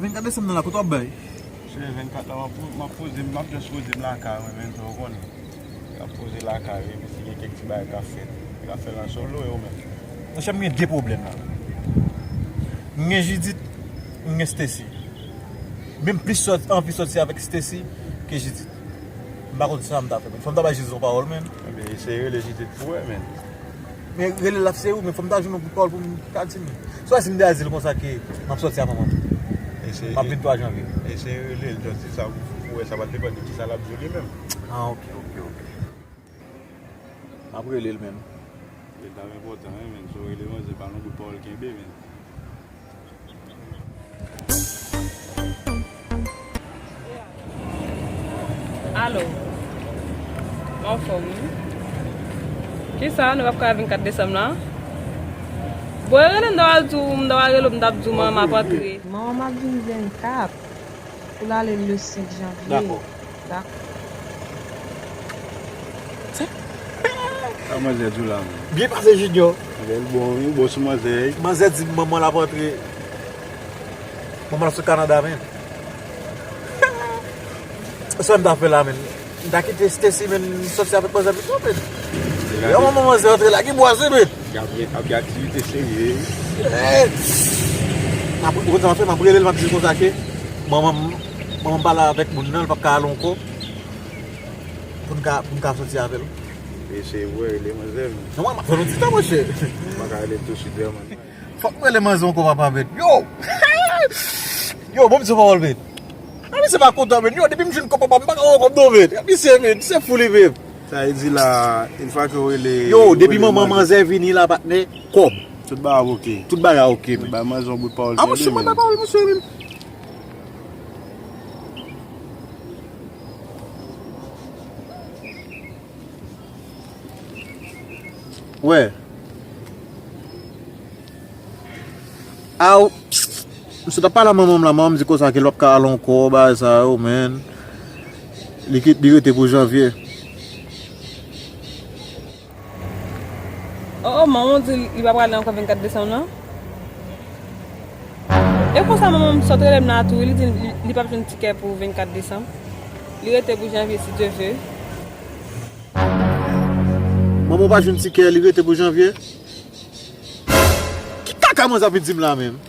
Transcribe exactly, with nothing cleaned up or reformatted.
Vennkat desanm nan la, kote w ap bay? Se vennkat la, m ap, m ap poze, m ap just poze m lakay mwen, menm jan w konnen. M ap poze lakay, epi si gen kèk ti bagay k ap fèt, m ap fè l an solo, e ou menm? Monchè, m gen de pwoblèm la. M gen Judith, m gen Stacy. Men m plis sòt, anvi sòti avèk Stacy ke Judith. M pa konn sa m ta fè, men fò m ta bay Judith yon pawòl, men. Ebyen, eseye rele Judith pou wè, men. Men rele l ap se ou, men fò m ta jwenn yon bout pawòl pou m ka di l. Swa si m te al di l konsa ke m ap sòti ak manman m. M ap vin twa janvye. Eseye rele l, just di sa pou, pou wè, sa va depann de kisa l ap di w li menm. Ah, ok, ok, ok. M ap rele l, men. Li t ap enpòtan, wi, men. Si w rele manzè, pa l yon bout pawòl kenbe, men. Alo. Mwen anfòm, wi. Kisa, nou p ap ka vennkat desanm la? Bon, rele m, m ta pral di w, m ta pral rele w, m t ap di w manman m ap antre. Manman m ap vin vennkat. Pou l ale le senk janvye. Dakò. Dakò. Sa manzè di w la, menm? Byen pase, Junior. Bèl bon, wi, bon sou manzè. Manzè di m manman l ap antre. Manman l ap sot Kanada, menm. Sa m ta fè la, menm? M ta kite Stacy, menm, sòti avèk manzè, menm, non, menm. Yo, manman manzè antre la, ki bwaz, menm. Ap gen, ap gen aktivite serye. Eh! M ap, ou konn sa m ap fè? M ap rele l, m ap di l konsa ke manman m, manman m pale avèk moun nan, l p ap ka ale ankò. Pou n ka, pou n ka sòti avè l. Eseye wè, rele manzè, men. Non, mwen, m ap fè l yon ti tan, monchè. M pa ka rele l tousuit, vrèman. Fòk m rele manzè ankò, papa, men. Yo! Yo, bon, m di w pawòl, men. Ah, misye pa kontan, men. Yo, depi m jwenn kòb papa m, m pa ka wè kòb non, men. Misye, men, se fou li menm. Sa vle di la, yon fwa ke w rele, yo, depi manman manzè vini la, patnè, kòb. Tout bagay oke. Tout bagay oke, men. Bay manzè yon bout pawòl. Ah, monchè, bay pawòl, monchè, men. Wè. Aw, misye t ap pale a manman m la, manman m di konsa ke l p ap ka al ankò, bagay sa yo, men. Li kit, li rete pou janvye. Oh, oh, manman w di li pa prale ankò vennkat desanm nan? E konsa manman m sot rele m la tou, li di li, li p ap jwenn tikè pou vennkat desanm. Li rete pou janvye, si Dye vle. Manman w pa jwenn tikè, li rete pou janvye? Ki kaka manzè ap vin di m la menm?